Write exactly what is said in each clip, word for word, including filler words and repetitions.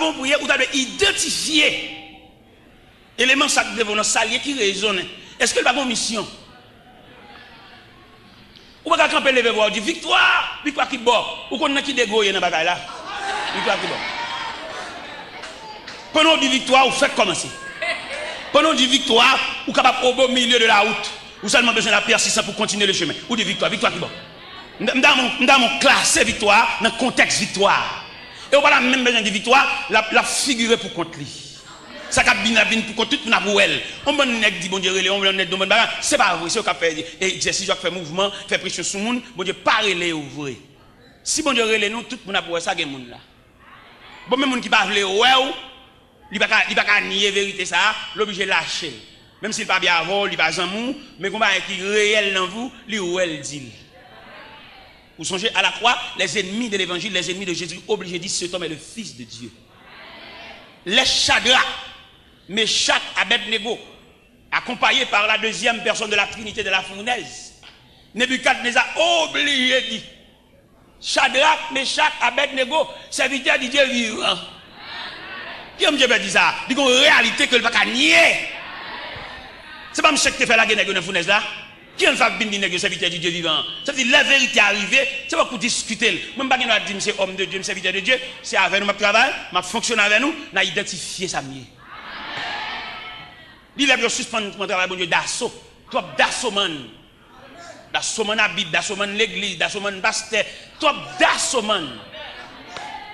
Gon priyè, ou ta dwe idantifye eleman sa k devan w nan sa l ye ki rezonnen. Èske l pa gon misyon? Ou pa ka kanpe leve vwa w di, "Viktwa! Viktwa ki bò?" Ou konn nan ki degre w ye nan bagay la? Viktwa ki bò? Pandan w di viktwa, ou fèk kòmanse. Pandan w di viktwa, ou kapab au beau milieu de la route. Ou sèlman bezwen la pèsistan pou kontinye le chemen. Ou di viktwa, viktwa ki bò? M ta, m ta, m ta klase viktwa nan kontèks viktwa. E ou pa ta menm bezwen di viktwa, l ap, l ap figire pou kont li. Sa k ap vin, l ap vin pou kont tout moun ap wè l. Yon bann nèg di Bondye rele, yon bann nèg di yon bann bagay. Se pa vre, se yo k ap fè egzèsis, yo k ap fè mouvman, fè presyon sou moun. Bondye pa rele yo vre. Si Bondye rele nou, tout moun ap wè sa gen moun la. Bon, men moun ki pa vle wè w, li pa ka, li pa ka nye verite sa a, l oblije lache l. Menm si l pa byen avè w, li pa zanmi w, men gon bagay ki reyèl nan vi w, li wè l di l. Ou sonje, à la croix, les ennemis de l'évangile, les ennemis de Jésus, oblije di, "Cet homme est le Fils de Dieu." Lè Chadrak, Mechak, Abèdnego, akonpaye pa la dezyèm pèsòn de la Trinité de la founèz, Nebikadneza oblije di, "Chadrak, Mechak, Abèdnego, sèvitè di Dye vivan." Ki Bondye pè di sa? Li gon reyalite ke l pa ka nye. Se pa misye ki te fè lage nèg yo nan founèz la? Ki an l fè ap vin di nèg yo sèvitè di Dye vivan an? Sa vle di, lè verite a rive, se pa pou diskite l. Mwen, m pa gen dwa di m se òm de Dye, m sèvitè de Dye. Se avè nou m ap travay, m ap fonksyone avè nou, n a idantifye sa m ye. Li lè pou yo sispann pran travay Bondye daso. Twòp dasomann. Dasomann a Bib, dasomann legliz, dasomann pastè, twòp dasomann.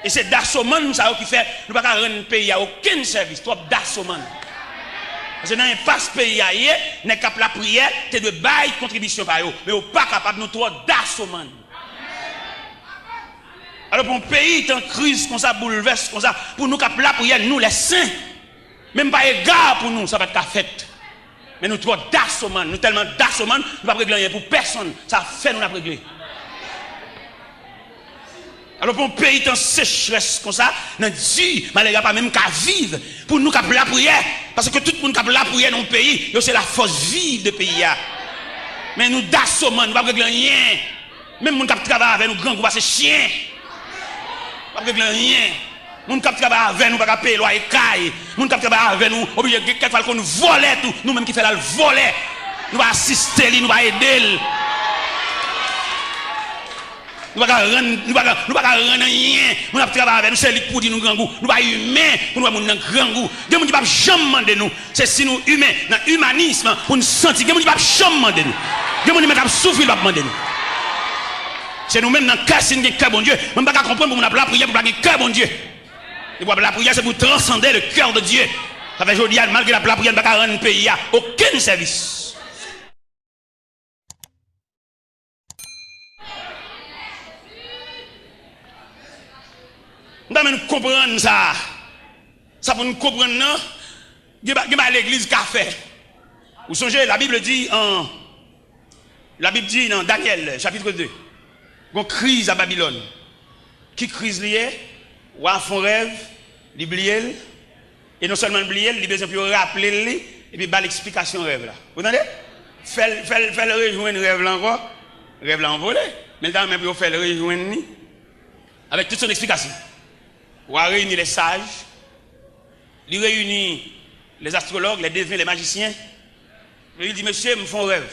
E se dasomann sa yo ki fè nou pa ka rann peyi a okenn sèvis, twòp dasomann. Paske nan enpas peyi a ye, nèg k ap lapriyè te dwe bay kontribisyon pa yo, men yo pa kapab, nou twò dasomann. Alò, pou yon peyi tan kriz konsa, boulvès konsa, pou nou k ap lapriyè, nou lè sen, menm pa ega pou nou, sa pa t ka fèt. Men nou twò dasomann, nou tèlman dasomann, nou p ap regle anyen pou pèsonn. Sa fè nou n ap regle. Alò, pou yon peyi tan sechrès konsa, nan di, malere a pa menm ka viv, pou nou k ap lapriyè, paske tout moun k ap lapriyè nan yon peyi, yo se lafòs viv de peyi a. Men nou dasomann, nou p ap regle anyen. Menm moun k ap travay avè nou grangou pase chen. P ap regle anyen. Moun k ap travay avè nou pa ka peye lwaye kay. Moun k ap travay avè nou oblije gen kèk fwa l konn vòlè tou. Nou menm ki fè l al vòlè. Nou pa asiste li, nou pa ede l. Nou pa ka rann, nou pa ka, nou pa ka rann anyen. Moun ap travay avè nou, se li k pou di nou grangou. Nou pa imen pou nou wè moun nan grangou. Gen moun ki p ap janm mande nou. Se si nou imen, nan imanis, pou n santi. Gen moun ki p ap janm mande nou. Gen moun ki menm k ap soufri, l p ap mande nou. Se nou menm nan kè, si n gen kè Bondye. Mwen, m pa ka konprann pou moun ap lapriyè, pou l pa gen kè Bondye. Epi w ap lapriyè, se pou transande le cœur de Dieu. Sa fè jodi a, malgre n ap lapriyè, n pa ka rann peyi a okenn sèvis. M ta renmen nou konprann sa. Sa pou nou konprann nan, gen ba-, gen bagay legliz ka fè. Ou sonje, la Bible dit en, la Bible dit dans Daniel, chapitre deux, gon kriz a Babilòn. Ki kriz li ye? Wa fè yon rèv, li bliye l, e non sèlman l bliye l, li bezwen pou yo raple l li, epi ba l eksplikasyon rèv la. Ou tande? Fè l, fè l, fè l rejwenn rèv la ankò. Rèv la anvole, men l ta renmen pou yo fè l rejwenn li avèk tout son eksplikasyon. Wa reyini lè saj, li reyini lè astrològ, lè deven, lè majisyen, epi li di, "Mesye, m fè yon rèv,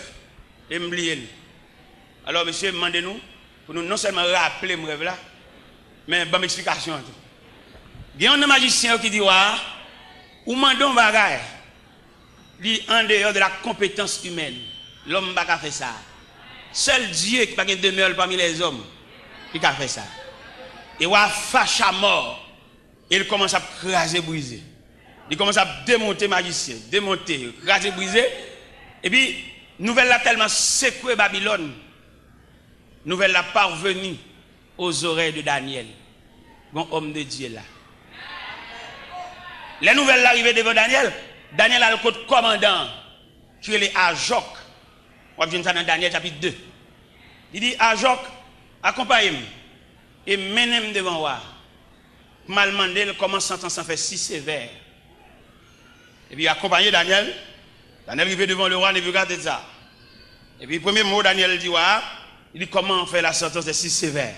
e m bliye l." Alò, mesye, m mande nou pou nou non sèlman raple m rèv la, men ban m eksplikasyon an tou. Gen youn nan majisyen yo ki di wa a, "Ou mande yon bagay, li andeyò de la konpetans imèn. Lòm pa ka fè sa. Sèl Dye ki pa gen demè l pami lèzòm ki ka fè sa." E wa a fache amò. E l kòmanse ap kraze brize. Li kòmanse ap demonte majisyen, demonte, kraze brize. Epi, nouvèl la tèlman sekwe Babilòn, nouvèl la parvenu aux oreilles de Daniel. Gon òm de Dye la. Lè nouvèl la rive devan Daniel, Daniel al kot kòmandan an, ki rele Ajòk. W ap jwenn sa nan Daniel chapit de. Li di, "Ajòk, akonpaye m e mennen m devan wa a, pou m al mande l kòman santans lan fè si sevè." Epi, akonpaye Daniel, Daniel rive devan le roi Nebukadneza. Epi, premye mo Daniel di wa a, li di, "Kòman fè la santans lè si sevè?"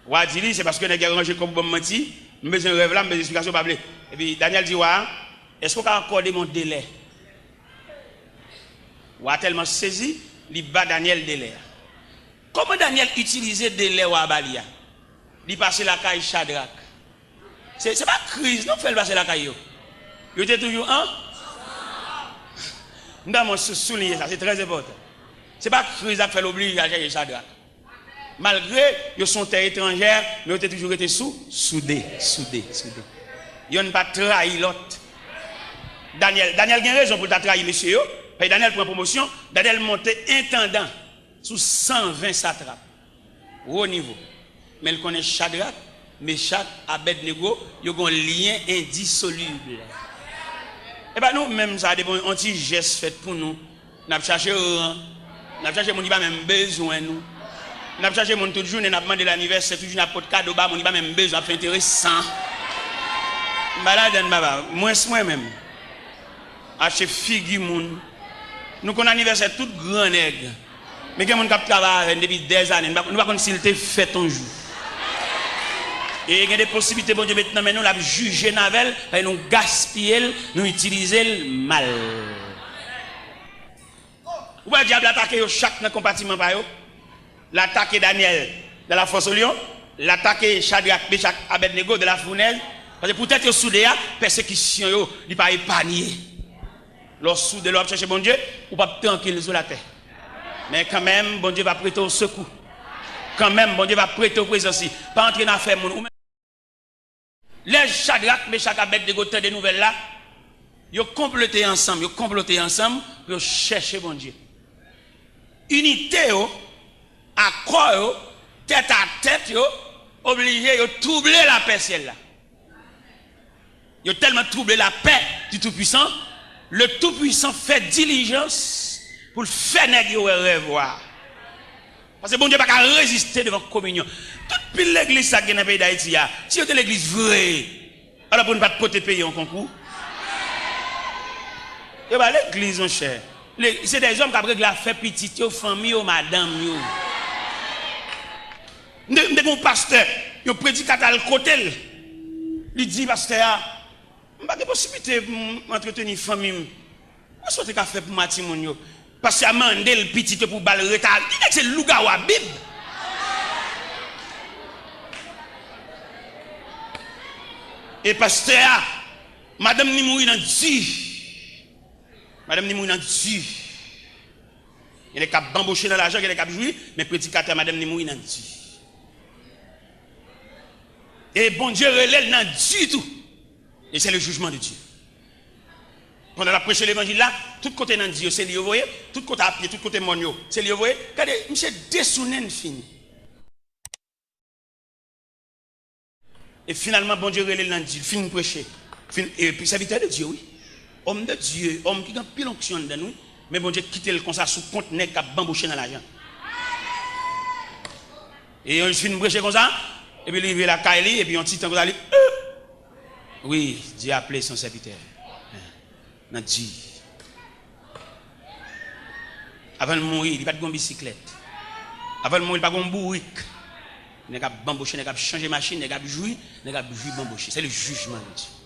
Wa di li, "Se paske nèg yo ranje kò pou ban m manti, M bezwen rèv la, m bezwen eksplikasyon, pa vle. Epi Daniel di wa a, èske w ka akòde m yon delè? Wa a tèlman sezi, li ba Daniel delè a. Kòman Daniel itilize delè wa a ba li a? Li pase lakay Chadrak. Se, se pa kriz non k fè l pase lakay yo. Yo te toujou an. M ta mwen sou, souliye sa, se trè enpòtan. Se pa kriz la k fè l oblije al chèche Chadrak. Malgre yo se yon tè etranjè, men yo te toujou rete sou, soude, soude, soude. Yonn pa trayi lòt. Daniel, Daniel gen rezon pou l ta trayi mesye yo. Paske Daniel pran pwomosyon, Daniel monte entandan sou san ven satrap. Wo nivo. Men l konnen Chadrak, Mechak, Abèdnego, yo gen yon lyen endisolib. E pa nou menm sa, depi yon ti jès fèt pou nou, n ap chache ran, n ap chache moun ki pa menm bezwen nou. N ap chache moun tout jounen, n ap mande l anivèsè, tout jounen ap pot kado ba moun ki pa menm bezwen, ap fè enteresan. M pa ladann, papa, mwens mwen menm. Achte figi moun. Nou konn anivèsè tout gran nèg. Men gen moun k ap travay avè n depi dèzane, nou pa, nou pa konn si l te fèt yon jou. E gen de posiblite Bondye met nan men nou, l ap jije n avè l, paske nou gaspiye l, nou itilize l mal. Ou wè dyab la atake yo chak nan konpatiman pa yo? L atake Danyèl dans la fosse au lion, l atake Chadrak, Mechak, Abèdnego dans la fournaise, paske poutèt yo soude a, pèsekisyon yo, li pa epanye. Lè w soude, lè w ap chèche Bondye, ou p ap trankil sou latè. Men kanmenm, Bondye va prete w sekou. Kanmenm, Bondye va prete w prezans li. Pa antre nan afè moun. Ou menm, lè Chadrak, Mechak, Abèdnego tande nouvèl la, yo konplote ansanm, yo konplote ansanm pou yo chèche Bondye. Inite yo, akò yo, tèt a tèt yo, oblije yo twouble lapè syèl la. Yo tèlman twouble lapè du Tout-Puissant, le Tout-Puissant fè dilijans pou l fè nèg yo wè rèv wa a. Paske Bondye pa ka reziste devan kominyon. Tout pil legliz sa k gen nan peyi Dayiti a, si yo te legliz vre, alò pou n pa t pote peyi a yon konkou. Yo pa legliz, monchè. Le, se dèzòm k ap regle afè pitit yo, fanmi yo, madanm yo. M te, m te gen yon pastè, yon predikatè al kote l. Li di pastè a, "M pa gen posiblite pou m antreteni fanmi m. Kisa w te ka fè pou m a timoun yo?" Pastè a mande l pitit yo pou ba l reta. Li nèg se lougawou a Bib. E pastè a, madanm ni mouri nan di. Madanm ni mouri nan di. Gen nèg k ap banboche nan lajan, gen nèg k ap jwi, men predikatè a, madanm ni mouri nan di. E Bondye rele l nan di tou. E se le jijman de Dye. Pandan l ap preche levanjil la, tout kote nan di yo, se li yo voye, tout kote a pye, tout kote mòn yo, se li yo voye. Gade, misye desounen fini. E finalman, Bondye rele l nan di, fin preche. Fin, e, sèvitè de Dye, wi. Òm de Dye, òm ki gen anpil onksyon anndan l, wi. Men Bondye kite l konsa sou kont nèg k ap banboche nan lajan. E yon fin preche konsa, epi li rive lakay li, epi yon ti tan konsa, li, "Euh! Wi, Dye aple son sèvitè." Nan di. Avan l mouri, li pa t gen yon bisiklèt. Avan l mouri, li pa t gen yon bourik. Nèg ap banboche, nèg ap chanje machin, nèg ap jwi, nèg ap jwi banboche. Se le jijman de Dye.